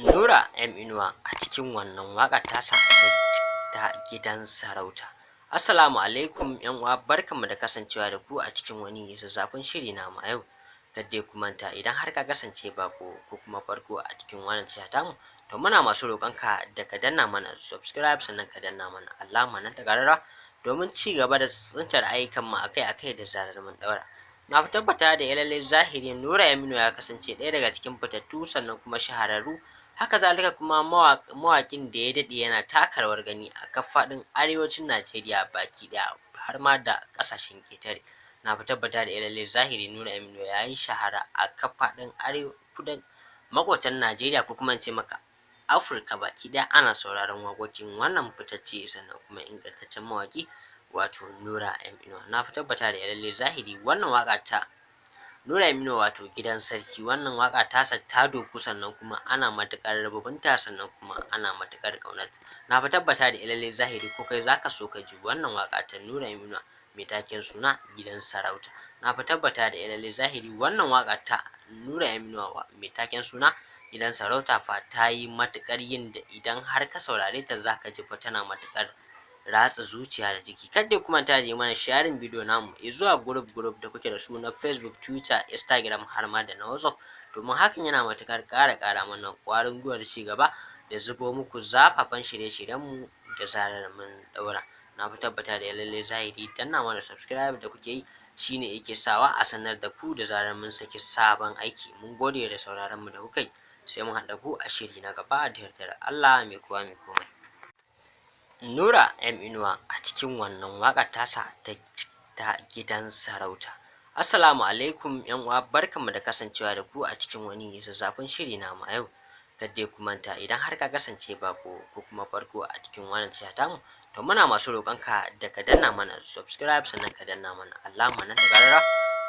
Nura M Inuwa a cikin wannan waƙar tasa ta Gidan Sarauta. Assalamu alaikum yan uwa, barkanmu da kasancewa da ku a cikin wani zazzafin shiri namu a yau. Kada dai ku manta, idan har ka kasance bako ko kuma farko a cikin wannan tasha tamu, to muna masu roƙonka da ka danna mana subscribe, sannan ka danna mana alama nan ta ƙararrawa domin ci gaba da tsintar ayyukan mu akai-akai da zarar mun ɗaura. Na fi tabbata da lallai zahiri Nura M Inuwa ya kasance ɗaya daga cikin fitattu sannan kuma shahararru, haka zalika kuma mawaƙin da ya daɗe yana taka rawar gani a kaf faɗin arewacin Najeriya baki ɗaya, har ma da ƙasashen ƙetare. Na fi tabbata da lallai zahiri Nura M Inuwa ya yi shahara a kaf faɗin arewa kudan maƙotan Najeriya, ko kuma in ce maka Afirka baki ɗaya, ana sauraron waƙoƙin wannan fitacce sannan kuma ingantaccen mawaƙi, wato Nura M Inuwa. Na fi tabbata da lallai zahiri wannan waƙa ta Nura M Inuwa, wato Gidan Sarki, wannan waƙa tasa ta doku, sannan kuma ana matuƙar rububinta, sannan kuma ana matuƙar ƙaunarta. Na fi tabbata da lallai zahiri ko kai zaka so ka ji wannan waƙa ta Nura M Inuwa mai taken suna Gidan Sarauta. Na fi tabbata da lallai zahiri wannan waƙa ta Nura M Inuwa mai taken suna Gidan Sarauta fa ta yi matuƙar yin da idan har ka saurare ta zaka ji fa tana matuƙar ratsa zuciya da jiki. Kada dai ku manta da yi mana sharing bidiyo namu zuwa group group da kuke da su na Facebook, Twitter, Instagram, har ma da na WhatsApp, domin hakan yana matuƙar ƙara mana ƙwarin gwiwar ci gaba da zubo muku zafafan shirye-shiryen mu da zarar mun ɗaura. Na fi tabbata da lallai zahiri danna mana subscribe da kuke yi shine yake sawa a sanar da ku da zarar mun saki sabon aiki. Mun gode da sauraron mu da kuka yi, sai mun haɗa ku a shiri na gaba da yardar Allah mai kowa mai komai. Nura M Inuwa a cikin wannan waƙar tasa ta Gidan Sarauta. Assalamu alaikum yan uwa, barkanmu da kasancewa da ku a cikin wani zazzafin shiri namu a yau. Kada dai ku manta, idan har ka kasance bako ko kuma farko a cikin wannan tasha tamu, to muna masu roƙonka da ka danna mana subscribe, sannan ka danna mana alama nan ta ƙararrawa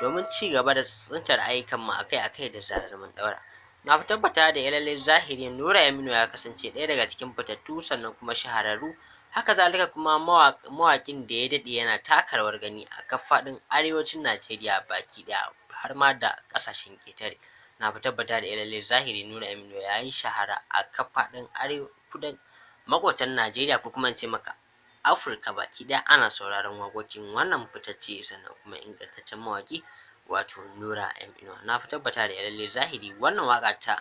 domin ci gaba da tsintar ayyukan mu akai-akai da zarar mun ɗaura. Na fi tabbata da lallai zahiri Nura M Inuwa ya kasance ɗaya daga cikin fitattu sannan kuma shahararru, haka zalika kuma mawaƙin da ya daɗe yana taka rawar gani a kaf faɗin arewacin Najeriya baki ɗaya, har ma da ƙasashen ƙetare. Na fi tabbata da lallai zahiri Nura M Inuwa ya yi shahara a kaf faɗin arewa kudan maƙotan Najeriya, ko kuma in ce maka Afirka baki ɗaya, ana sauraron waƙoƙin wannan fitacce sannan kuma ingantaccen mawaƙi, wato Nura M Inuwa. Na fi tabbata da lallai zahiri wannan waƙa ta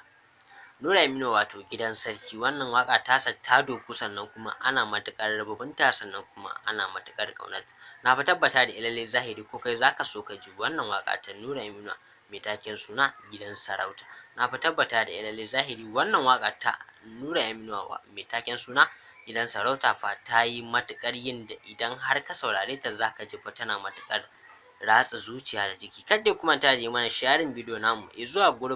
Nura M Inuwa, wato Gidan Sarki, wannan waƙa tasa ta doku, sannan kuma ana matuƙar rububinta, sannan kuma ana matuƙar ƙaunarta. Na fi tabbata da lallai zahiri ko kai zaka so ka ji wannan waƙa ta Nura M Inuwa mai taken suna Gidan Sarauta. Na fi tabbata da lallai zahiri wannan waƙa ta Nura M Inuwa mai taken suna Gidan Sarauta fa ta yi matuƙar yin da idan har ka saurare ta zaka ji fa tana matuƙar ratsa zuciya da jiki. Kada dai ku manta da yi mana sharing bidiyo namu zuwa group